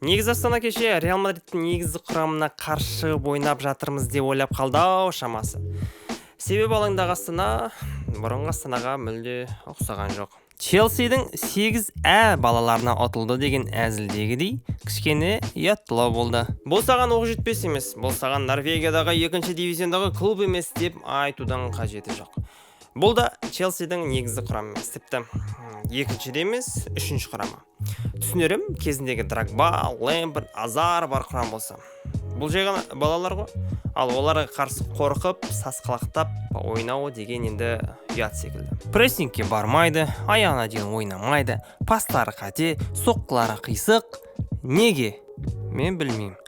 Негізі Астана кеше Реал Мадридтің негізгі құрамына қарсы шығып ойнап жатырмыз деп ойлап қалды-ау шамасы. Себебі алаңдағы Астана бұрынғы Астанаға мүлде ұқсаған жоқ. Челсидің 8 ә балаларына ұтылды деген әзілдегідей кішкене ұяттылау болды. Бұл саған оқ жетпес емес, бұл саған Норвегиядағы екінші дивизиондағы клуб емес деп айтудың қажеті жоқ. Бұл да Челсидің негізгі құрамы емес, тіпті екінші де емес, үшінші құрамы. Түсінерім, кезіндегі Дрогба, Лэмпард, Азар бар құрам болса. Бұл жай ғана балалар ғой. Ал оларға қарсы қорқып, сасқалақтап ойнау деген енді ұят секілді. Прессингке бармайды, аяғына дейін ойнамайды, пастары қате, соққылары қисық. Неге? Мен білмеймін.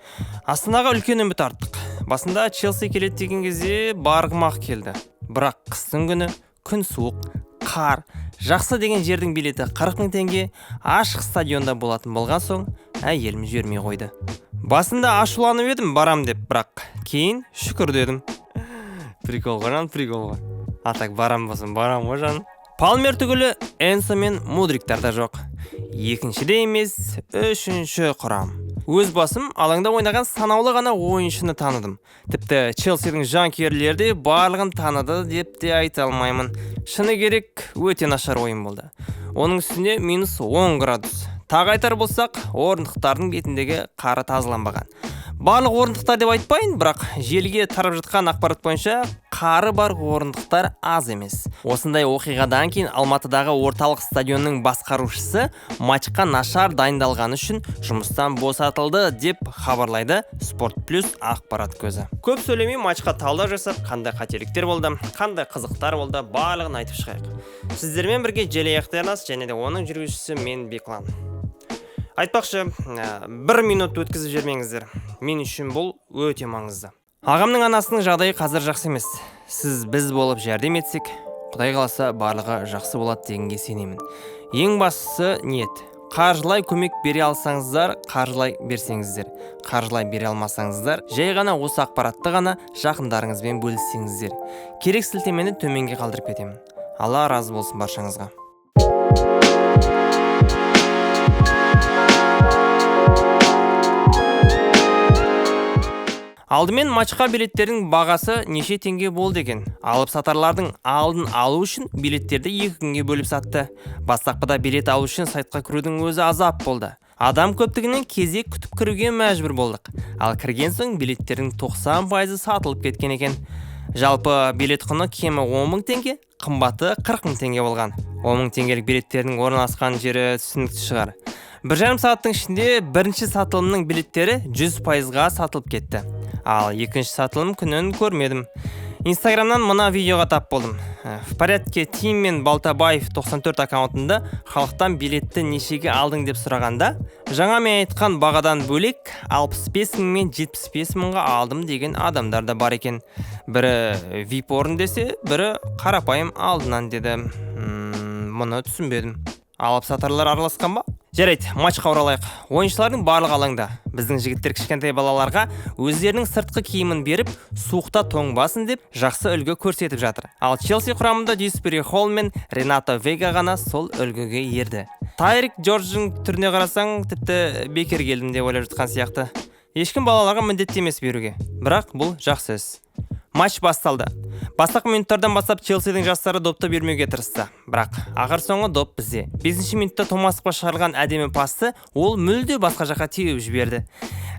Астанаға үлкен үміт арттық. Басында Челси келеді деген кезде барғым-ақ келді. Бірақ қыстың күні, күн суық, қар, жақсы деген жердің билеті 40 мың теңге, ашық стадионда болатын болған соң әйелім жібермей қойды. Басында ашуланып едім барам деп, бірақ кейін шүкір дедім. Прикол ғой жан, прикол ғой. А так барам болсам барам ғой жан. Палмер түгілі Энсо мен Мудриктар да жоқ. Екінші де емес, үшінші құрам. Өз басым алаңда ойнаған санаулы ғана ойыншыны таныдым. Тіпті Челсидің жанкүйерлері де барлығын таныды деп те айта алмаймын. Шыны керек, өте нашар ойын болды. Оның үстіне минус 10 градус. Тағы айтар болсақ, орындықтардың бетіндегі қары тазаланбаған. Барлық орындықтар деп айтпайын, бірақ желіге тарап жатқан ақпарат бойынша қары бар орындықтар аз емес. Осындай оқиғадан кейін Алматыдағы орталық стадионның басқарушысы матчқа нашар дайындалғаны үшін жұмыстан босатылды деп хабарлайды Спорт Плюс ақпарат көзі. Көп сөйлемей матчқа талдау жасап, қандай қателіктер болды, қандай қызықтар болды, барлығын айтып шығайық. Сіздермен бірге Желаяқ арнасы және де оның жүргізушісі мен Беклан. Айтпақшы, бір минут өткізіп жібермеңіздер. Мен үшін бұл өте маңызды. Ағамның анасының жағдайы қазір жақсы емес. Сіз біз болып жәрдем етсек, Құдай қаласа барлығы жақсы болады дегенге сенемін. Ең бастысы ниет. Қаржылай көмек бере алсаңыздар, қаржылай берсеңіздер. Қаржылай бере алмасаңыздар, жай ғана осы ақпаратты ғана жақындарыңызбен бөліссеңіздер. Керек сілтемені төменге қалдырып кетемін. Алла разы болсын баршаңызға. Алдымен матчқа билеттердің бағасы неше теңге болды екен. Алып сатарлардың алдын алу үшін билеттерді 2 күнге бөліп сатты. Бастапқыда билет алу үшін сайтқа кірудің өзі азап болды. Адам көптігінен кезек күтіп кіруге мәжбүр болдық. Ал кірген соң билеттердің 90% сатылып кеткен екен. Жалпы билет құны кемі 10 мың теңге, қымбаты 40 мың теңге болған. 10 мың теңгелік билеттердің орналасқан жері түсінікті шығар. Бір жарым сағаттың ішінде бірінші сатылымның билеттері 100%-ға сатылып кетті. Ал екінші сатылым күнін көрмедім. Инстаграмнан мына видеоға тап болдым. В порядке Тим мен Балтабаев 94 аккаунтында халықтан билетті нешеге алдың деп сұрағанда, жаңа мен айтқан бағадан бөлек 65 мың мен 75 мыңға алдым деген адамдар да бар екен. Бірі VIP орын десе, бірі қарапайым алдынан деді. Мұны түсінбедім. Алып сатарлар араласқан ба? Жарайды, матчқа оралайық. Ойыншылардың барлығы алаңда. Біздің жігіттер кішкентай балаларға өздерінің сыртқы киімін беріп, суықта тоңбасын деп жақсы үлгі көрсетіп жатыр. Ал Челси құрамында Дьюсбери Холл мен Ренато Вега ғана сол үлгіге ерді. Тайрик Джордждың түріне қарасаң, тіпті бекер келдім деп ойлап жатқан сияқты. Ешкім балаларға міндетті емес беруге. Бірақ бұл жақсы іс. Матч басталды. Бастапқы минуттардан бастап Челсидің жастары допты бермеуге тырысты. Бірақ ақыр соңы доп бізде. 5-ші минутта Томасовқа шығарылған әдемі пасты ол мүлде басқа жаққа теуіп жіберді.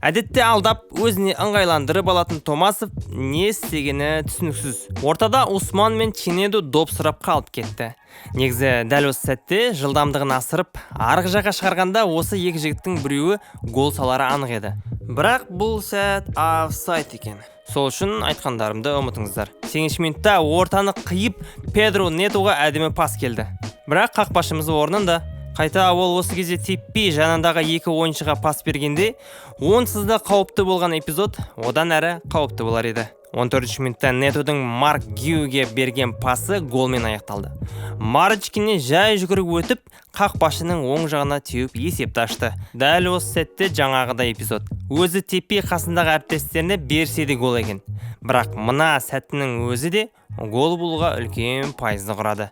Әдетте алдап, өзіне ыңғайландырып алатын Томасов не істегені түсініксіз. Ортада Усман мен Чинеду доп сұрап қалып кетті. Негізі дәл осы сәтте жылдамдығын асырып, арғы жаққа шығарғанда осы екі жігіттің біреуі гол салары анық еді. Бірақ бұл сәт офсайд екен. Сол үшін айтқандарымды ұмытыңыздар. 8-ші минутта ортаны қиып, Педро Нетоға әдемі пас келді. Бірақ қақпашымыз орнында. Қайта ол осы кезде теппей жанындағы екі ойыншыға пас бергенде, онсыз да қауіпті болған эпизод одан әрі қауіпті болар еді. 14-ші минутта Нетоның Марк Гюге берген пасы голмен аяқталды. Марочкиннен жай жүгіріп өтіп, қақпашының оң жағына теуіп есепті ашты. Дәл осы сәтте жаңағыдай эпизод. Өзі теппей қасындағы әріптестеріне берсе де гол екен. Бірақ мына сәттің өзі де гол болуға үлкен пайызды құрады.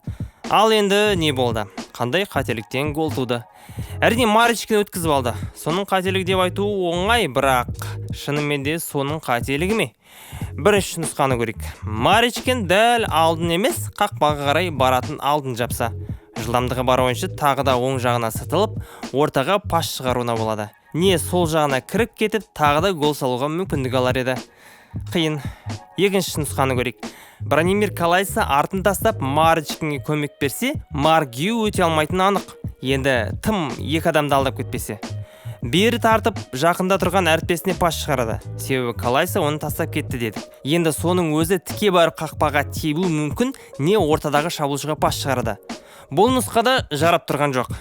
Ал енді не болды? Қандай қателіктен гол туды? Әрине, Марочкин өткізіп алды. Соның қателігі деп айту оңай, бірақ шынымен де соның қателігі ме? Бірінші нұсқаны көрейік. Марочкин дәл алдын емес, қақпаға қарай баратын алдын жапса, жылдамдығы бар ойыншы тағы да оң жағына сытылып, ортаға пас шығаруына болады. Не сол жағына кіріп кетіп, тағы да гол салуға мүмкіндік алар еді. Қиын. Екінші нұсқаны көрейік. Бранимир Калайса артын тастап Марочкинге көмек берсе, Марк Гю өте алмайтыны анық. Енді тым екі адамды алдап кетпесе. Бері тартып, жақында тұрған әріптесіне пас шығарады. Себебі Калайса оны тастап кетті дедік. Енді соның өзі тіке барып қақпаға тебуі мүмкін, не ортадағы шабуылшыға пас шығарады. Бұл нұсқада жарап тұрған жоқ.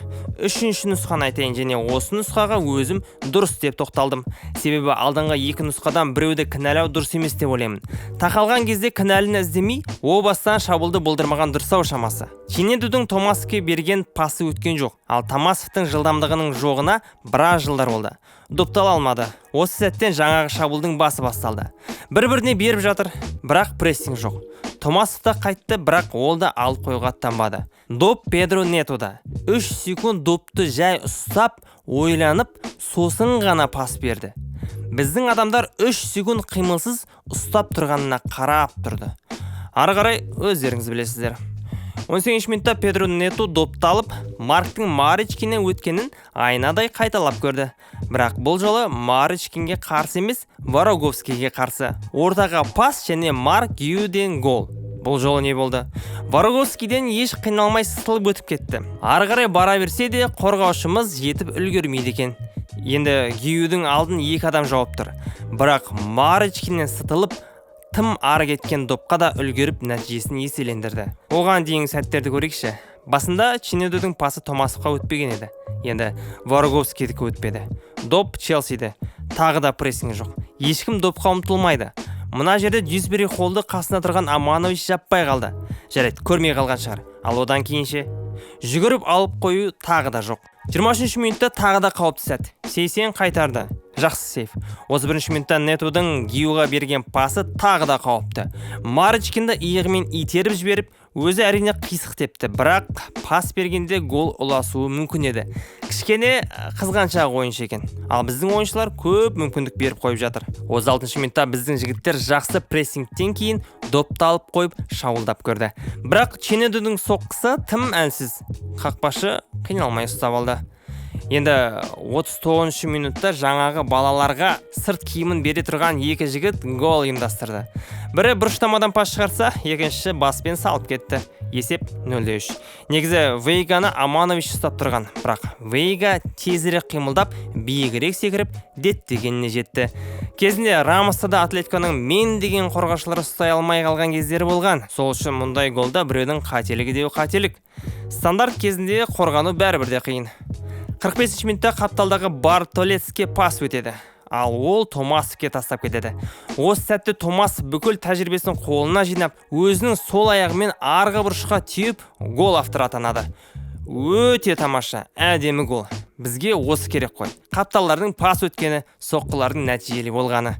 Үшінші нұсқаны айтайын, және осы нұсқаға өзім дұрыс деп тоқталдым. Себебі алдыңғы екі нұсқадан біреуді кінәлау дұрыс емес деп ойлаймын. Тақалған кезде кінәліні іздемей, о бастан шабуылды болдырмаған дұрыс-ау шамасы. Чинедудің Томасовке берген пасы өткен жоқ, ал Томасовтың жылдамдығының жоғына біраз жылдар болды. Допты ала алмады. Осы сәттен жаңағы шабуылдың басы басталды. Бір-біріне беріп жатыр, бірақ прессинг жоқ. Томасов та қайтты, бірақ ол да алып қоюға аттанбады. Доп Педро Нетода. 3 секунд допты жай ұстап, ойланып, сосын ғана пас берді. Біздің адамдар 3 секунд қимылсыз ұстап тұрғанына қарап тұрды. Ары қарай өздеріңіз білесіздер. 18 минутта Педро Нето допты алып, Марктың Марочкиннен өткенін айнадай қайталап көрді. Бірақ бұл жолы Марочкинге қарсы емес, Вороговскийге қарсы. Ортаға пас және Марк Гюден гол. Бұл жолы не болды? Вороговскийден еш қиналмай сытылып өтіп кетті. Ары қарай бара берсе де, қорғаушымыз жетіп үлгермейді екен. Енді Гюдің алдын екі адам жауып тұр. Бірақ Марочкиннен сытылып, тым ары кеткен допқа да үлгеріп нәтижесін еселендірді. Оған дейінгі сәттерді көрейікші. Басында Чинедудің пасы Томасовқа өтпеген еді. Енді Вороговскийдікі өтпеді. Доп Челсиде. Тағы да прессинг жоқ. Ешкім допқа ұмтылмайды. Мына жерде Дьюсбери Холлды қасына тұрған Аманович жаппай қалды. Жарайды, көрмей қалған шығар. Ал одан кейін ше? Жүгіріп алып қою тағы да жоқ. 23 минутта тағы да қауіпті сәт. Сейсен қайтарды. Жақсы сейф. 31 минутта Нетудың Гиуға берген пасы тағы да қауіпті. Марочкинді иығымен итеріп жіберіп, өзі әрине қисық тепті, бірақ пас бергенде гол ұласуы мүмкін еді. Кішкене қызғаншақ ойыншы екен. Ал біздің ойыншылар көп мүмкіндік беріп қойып жатыр. 36 минутта біздің жігіттер жақсы прессингтен кейін допты алып қойып шабуылдап көрді. Бірақ Чинедудің соққысы тым әлсіз. Қақпашы қиналмай ұстап алды. Енді 39 минутта жаңағы балаларға сырт киімін бере тұрған екі жігіт гол ұйымдастырды. Бірі бұрыштамадан пас шығарса, екіншісі баспен салып кетті. Есеп 0-3. Негізі Вейганы Аманович ұстап тұрған, бірақ Вейга тезірек қимылдап, биігірек секіріп, деттегеніне жетті. Кезінде Рамосты да Атлетиконың мен деген қорғаушылары ұстай алмай қалған кездері болған. Сол үшін мұндай голда біреудің қателігі деу қателік. Стандарт кезінде қорғану бәрібір де қиын. 45 минутта қапталдағы Бартолецке пас өтеді. Ал ол Томасовке тастап кетеді. Осы сәтте Томас бүкіл тәжірибесін қолына жинап, өзінің сол аяғымен арғы бұрышқа теуіп, гол авторы атанады. Өте тамаша, әдемі гол. Бізге осы керек қой. Қапталдардың пас өткені, соққылардың нәтижелі болғаны.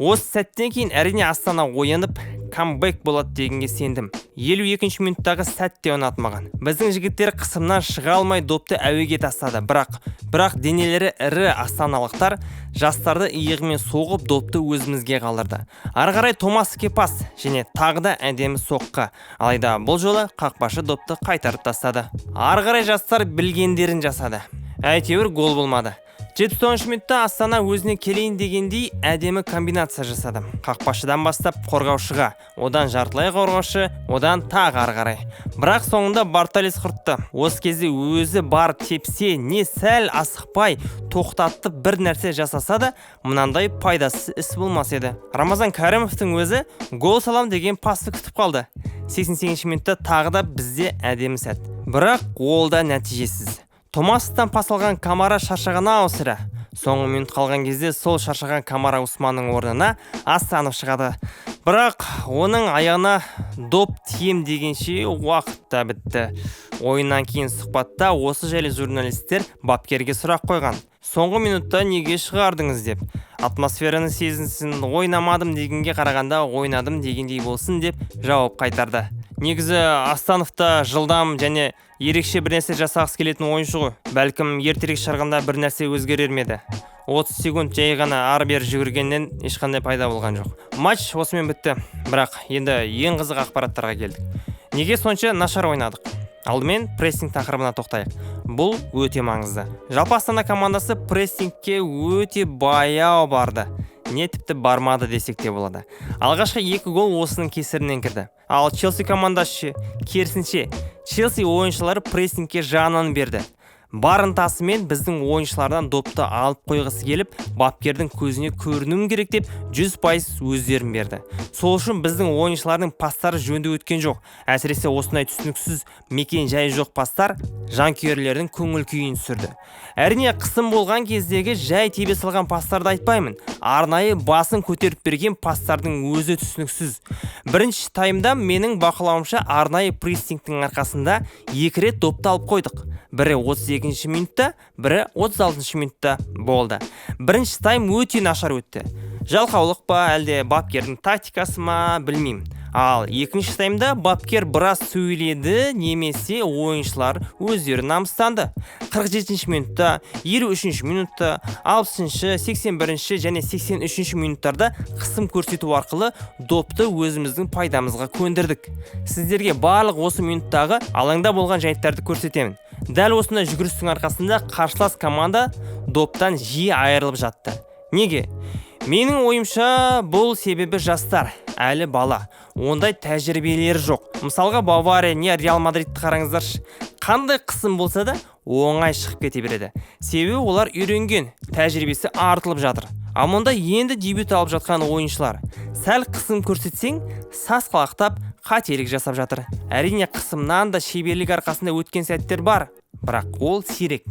Осы сәттен кейін әрине Астана оянып, камбэк болады дегенге сендім. 52 минуттағы сәт те ұнады маған. Біздің жігіттер қысымнан шыға алмай допты әуеге тастады. Бірақ денелері ірі астаналықтар жастарды иығымен соғып допты өзімізге қалдырды. Ары қарай Томасовке пас және тағы да әдемі соққы. Алайда бұл жолы қақпашы допты қайтарып тастады. Ары қарай жастар білгендерін жасады. Әйтеуір гол болмады. 79 минутта Астана өзіне келейін дегендей әдемі комбинация жасады. Қақпашыдан бастап қорғаушыға, одан жартылай қорғаушы, одан тағы ары қарай. Бірақ соңында Бартолес құртты. Осы кезде өзі бар тепсе, не сәл асықпай тоқтатып бір нәрсе жасаса да, мынандай пайдасыз іс болмас еді. Рамазан Кәрімовтің өзі гол салам деген пасты күтіп қалды. 88 минутта тағы да бізде әдемі сәт. Бірақ ол да нәтижесіз. Томасовтан пас алған Камара шаршаған ау сірә. Соңғы минут қалған кезде сол шаршаған Камара Усманның орнына Асанов шығады. Бірақ оның аяғына доп тием дегенше уақыт та бітті. Ойыннан кейін сұхбатта осы жайлы журналистер бапкерге сұрақ қойған. Соңғы минутта неге шығардыңыз деп. Атмосфераны сезінсін, ойнамадым дегенге қарағанда ойнадым дегендей болсын деп жауап қайтарды. Негізі Астанов та жылдам және ерекше бір нәрсе жасағысы келетін ойыншы ғой. Бәлкім, ертерек шығарғанда бір нәрсе өзгерер ме еді. 30 секунд жай ғана ары-бері жүгіргеннен ешқандай пайда болған жоқ. Матч осымен бітті. Бірақ енді ең қызық ақпараттарға келдік. Неге сонша нашар ойнадық? Алдымен прессинг тақырыбына тоқтайық. Бұл өте маңызды. Жалпы Астана командасы прессингке өте баяу барды. Не тіпті бармады десек те болады. Алғашқы 2 гол осының кесірінен кірді. Ал Челси командасы ше, керісінше, Челси ойыншылары прессингке жанын берді. Бар ынтасымен біздің ойыншылардан допты алып қойғысы келіп, бапкердің көзіне көрінуім керек деп 100% өздерін берді. Сол үшін біздің ойыншылардың пастары жөнді өткен жоқ. Әсіресе осындай түсініксіз мекен жайы жоқ пастар жанкүйерлердің көңіл күйін түсірді. Әрине, қысым болған кездегі жай тебе салған пастарды айтпаймын. Арнайы басын көтеріп берген пастардың өзі түсініксіз. Бірінші таймда менің бақылауымша арнайы прессингтің арқасында 2 рет допты алып қойдық. Бірі 32-ші минутта, бірі 36-шы минутта болды. Бірінші тайм өте нашар өтті. Жалқаулық па, әлде бапкердің тактикасы ма, білмеймін. Ал екінші таймда бапкер біраз сөйледі, немесе ойыншылар өздері намыстанды. 47-ші минутта, 53-ші минутта, 60-шы, 81-ші және 83-ші минуттарда қысым көрсету арқылы допты өзіміздің пайдамызға көндірдік. Сіздерге барлық осы минуттағы алаңда болған жайттарды көрсетемін. Дәл осындай жүгірістің арқасында қарсылас команда доптан жиі айырылып жатты. Неге? Менің ойымша, бұл себебі жастар, әлі бала. Ондай тәжірибелері жоқ. Мысалға, Бавария не Реал Мадридті қараңыздаршы. Қандай қысым болса да оңай шығып кете береді. Себебі олар үйренген, тәжірибесі артылып жатыр. Ал мұнда енді дебют алып жатқан ойыншылар. Сәл қысым көрсетсең, сасқалақтап қателік жасап жатыр. Әрине, қысымнан да шеберлік арқасында өткен сәттер бар. Бірақ ол сирек.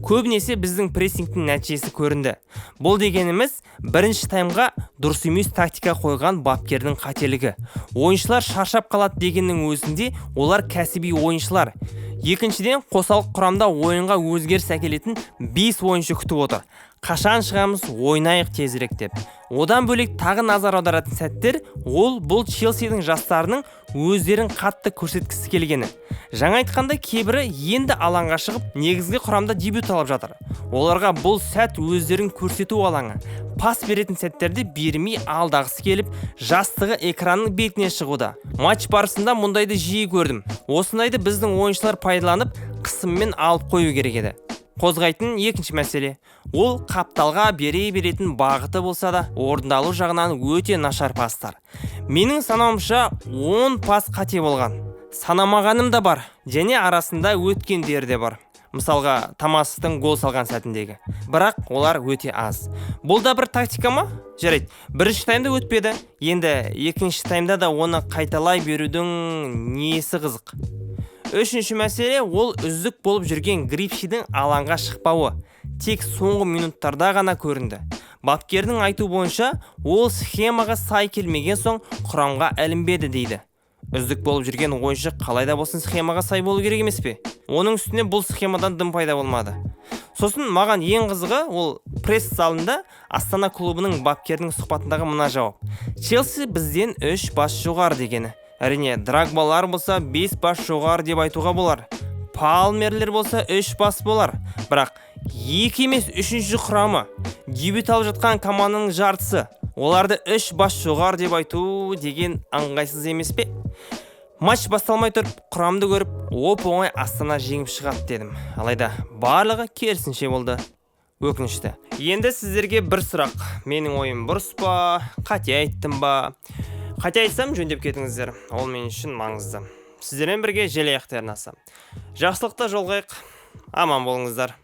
Көбінесе біздің прессингтің нәтижесі көрінді. Бұл дегеніміз бірінші таймға дұрыс емес тактика қойған бапкердің қателігі. Ойыншылар шаршап қалады дегеннің өзінде олар кәсіби ойыншылар. Екіншіден, қосалқы құрамда ойынға өзгеріс әкелетін 5 ойыншы күтіп отыр. Қашан шығамыз, ойнайық тезірек деп. Одан бөлек тағы назар аударатын сәттер, ол бұл Челсидің жастарының өздерін қатты көрсеткісі келгені. Жаңа айтқанда, кейбірі енді алаңға шығып, негізгі құрамда дебют алып жатыр. Оларға бұл сәт өздерін көрсету алаңы. Пас беретін сәттерді бермей алдағысы келіп, жастығы экранның бетіне шығуда. Матч барысында мұндайды жиі көрдім. Осындайды біздің ойыншылар пайдаланып, қысыммен алып қою керек еді. Қозғайтын екінші мәселе, ол қапталға бере беретін бағыты болса да, орындалу жағынан өте нашар пастар. Менің санауымша 10 пас қате болған. Санамағаным да бар, және арасында өткендері де бар. Мысалға, Томасовтың гол салған сәтіндегі. Бірақ олар өте аз. Бұл да бір тактика ма? Жарайды, бірінші таймда өтпеді. Енді екінші таймда да оны қайталай берудің несі қызық? Үшінші мәселе, ол үздік болып жүрген Грипшидің алаңға шықпауы. Тек соңғы минуттарда ғана көрінді. Бапкердің айтуы бойынша, ол схемаға сай келмеген соң құрамға ілінбеді дейді. Үздік болып жүрген ойыншы қалай да болсын схемаға сай болу керек емес пе? Оның үстіне бұл схемадан дым пайда болмады. Сосын маған ең қызығы, ол пресс залында Астана клубының бапкерінің сұхбатындағы мына жауап. Челси бізден 3 бас жоғары дегені. Әрине, Дрогбалар болса 5 бас жоғары деп айтуға болар. Палмерлер болса 3 бас болар. Бірақ 2 емес 3-ші құрамы, дебют алып жатқан команданың жартысы. Оларды 3 бас жоғары деп айту деген ыңғайсыз емес пе? Матч басталмай тұрып, құрамды көріп, оп-оңай Астана жеңіп шығады дедім. Алайда барлығы керісінше болды. Өкінішті. Енді сіздерге бір сұрақ. Менің ойым бұрыс па, қате айттым ба? Қате айтсам, жөндеп кетіңіздер. Ол мен үшін маңызды. Сіздермен бірге Желаяқ арнасы. Жақсылықта жолығайық. Аман болыңыздар.